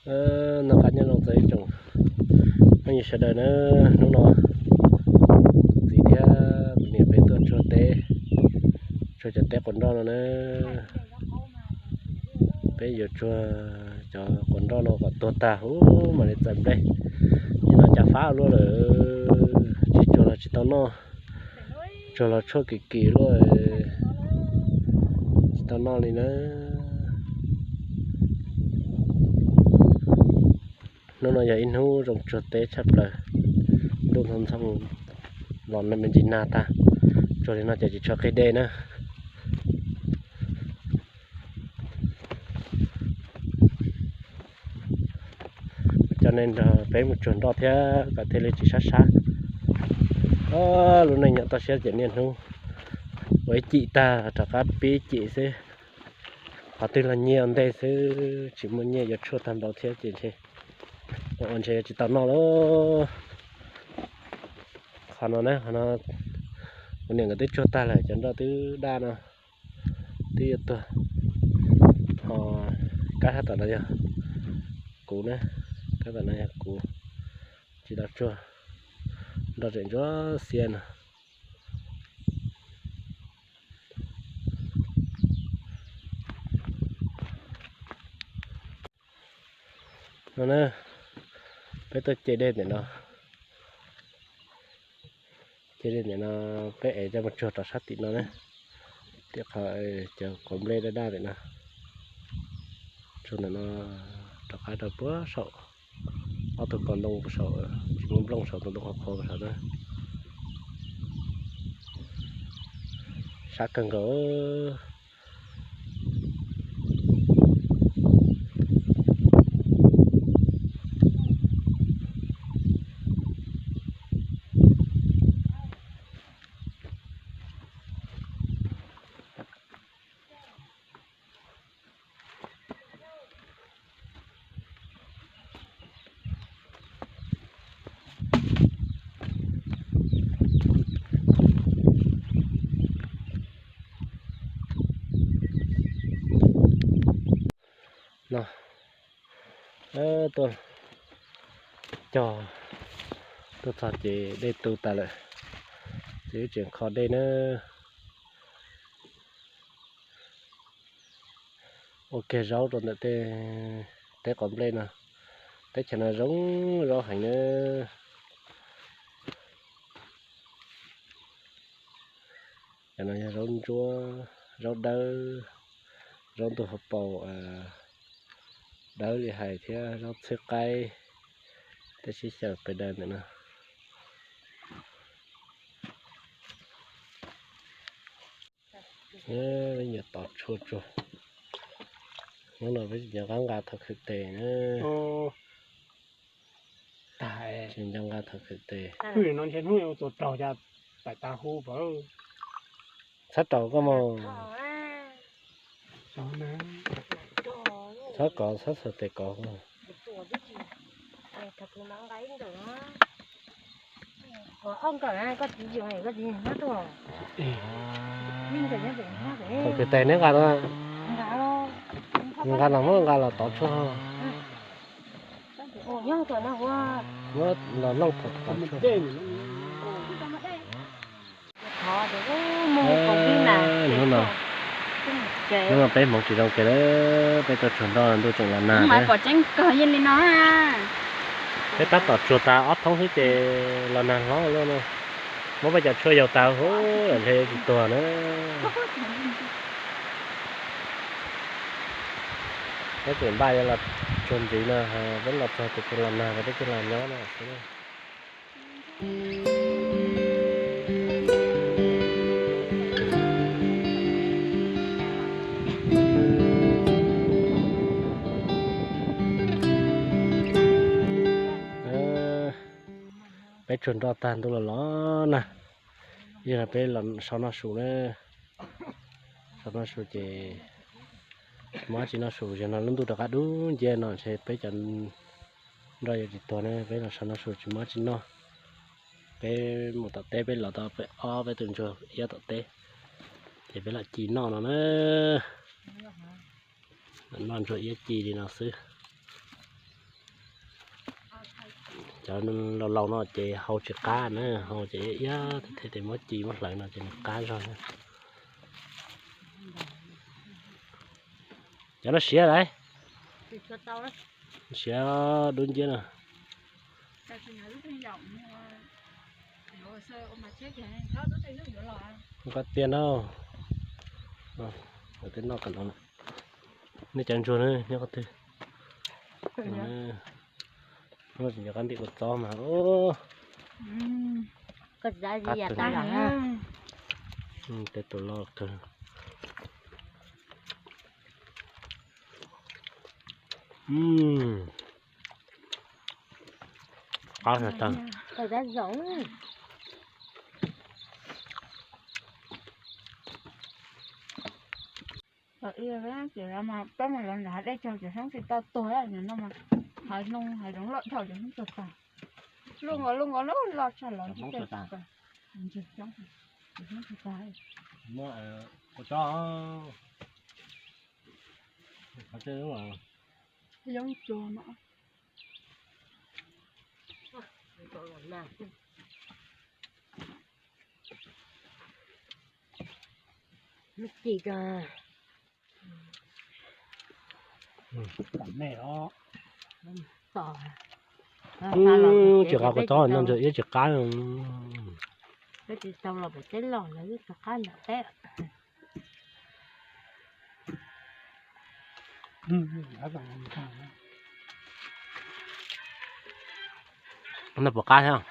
Noj qab nyob zoo txog ib tsoom phooj ywg sawv daws na, hnub no kuv txiv thiab kuv niam peb tuaj tsuag teb, tsuag cov teb quav nroj no na. Peb yuav tsuag cov quav nroj no kom tuag tag huv mam li txais nplej. Nim no cas fab luaj lawm, tsis tsuag los tsis tau noj, tsuag los tshuaj kim kim luaj, tsis tau noj li na. Hnub no yog ib hnub zoo tsuag teb tshaj plaws, ntuj ntxhoo ntxhoo los me ntsis nag tag, tsuag li no ces tsis tshua qig dej na. Coj nej nrog peb mus tsuag nroj thiab kom thiaj li tsis sab sab. Lub neej nyob toj siab ces niaj hnub ua ib cim tag rov qab pib ib cim xwb. Qhov twg los nyiaj ua ntej xwb, tsis muaj nyiaj yuav tshuaj tag npaum thiab ces ntshe ua ntshe yuav tsis tau noj lawm. Qhov no na, qhov no kuv niam nkawd twb tsuag tag lawm, cov nroj twb daj no twb yuav tuag. Ho kab sab tom no yog kuv na, kab tom no yog kuv tsis tau tsuag, nroj tseem ntsuab xiab no. No na, peb tuaj ce dej ntawm no, ce dej ntawm no, peb ev coj mus tsuag rau sab tim no na, tim qhov cov quav nplej daj daj ntawm no, tsuag ntawm no rov qab rau puag saum ob tug kaus ntoo puag saum, tsis muaj nplooj saum tus ntoo qhuav qhuav puag saum na. Sab kawg nkaus. No, tuaj cog, tuaj txog ces dej tu tas lawm, ces wb tseem kho dej na. Ua kiag zaub rau ntawm tej teb quav nplej no, teb chaws no zoo zaub heev na. Cov no yog zaub ntsuab, zaub dawb, zaub ntuj hauv paus dawb li hais thiab zaub txhwb qaib, tej sib xyaw pes daws ntawm no. Peb nyuam tod tshuaj tsuag, hnub no peb tsis nco qab nqa thau khwv tes na. Tsis nco nqa thau khwv tes. Txhob raus koj mus. Txhob kov, txhob xaws tes kov. Thaum kwv tais neb nqa los, nqa los muab nqa los tov tshuaj. Muab los looj tov tshuaj. Hnub no, hnub no peb hmoov tsis zoo kiag lawm, peb tuaj tsuag nroj ntuj tseem los nag. Peb tab tom tsuag tas ob thoob xwb ces los nag hlob luaj na. Muab peb cov tshuaj yaug tas huv lawm ntshe yuav tsis tuag na. Peb tseem npaj yuav los tsuag ntxiv no, peb los txog ces los nag, peb tseem los nyob no xwb. Peb tsuag nroj tag ntuj los los nag, yog peb los so noj su na. So noj su ces tsis muaj dab tsi noj su, yog no lub ntuj rov qab dub nciab no ntshe peb cov nroj yuav tsis tuag ne. Peb los so noj su tsis muaj dab tsi noj. Peb mus tom teb, peb los tau peb ob peb tus ntsuag iab tom teb, ces peb lam ci noj no na. Noj ntsuag iab ci li no xwb. Cov laus laus no ces hau tsis qab na, hau ces iab iab thiab ces muab ci muab hlawv no ces nws qab zog na. Cov no siav lawm. Siav dub nciab na. Nqa tiag no. Tej noj kom no. Nej cov ntsuag na nyob qhov twg? Noj tsis nco qab ntim kua txob mas. Tej tus loj kawg. Qab tag. Peb mus lawv nram hav dej tsaug ces xyoob tsis tau tuag, no mas hav zoo hav zoov loj dhau ces xyoob tuag tag. Luj nkaus luj nkaus loj tshaj los xyoob tuag tag. Yoov tsuag no. Tsis qab kua txob no ntshe iab tsis qab. Peb tsis tau los pem teb loj lawv tsis qab nram teb. No puas qab thiab?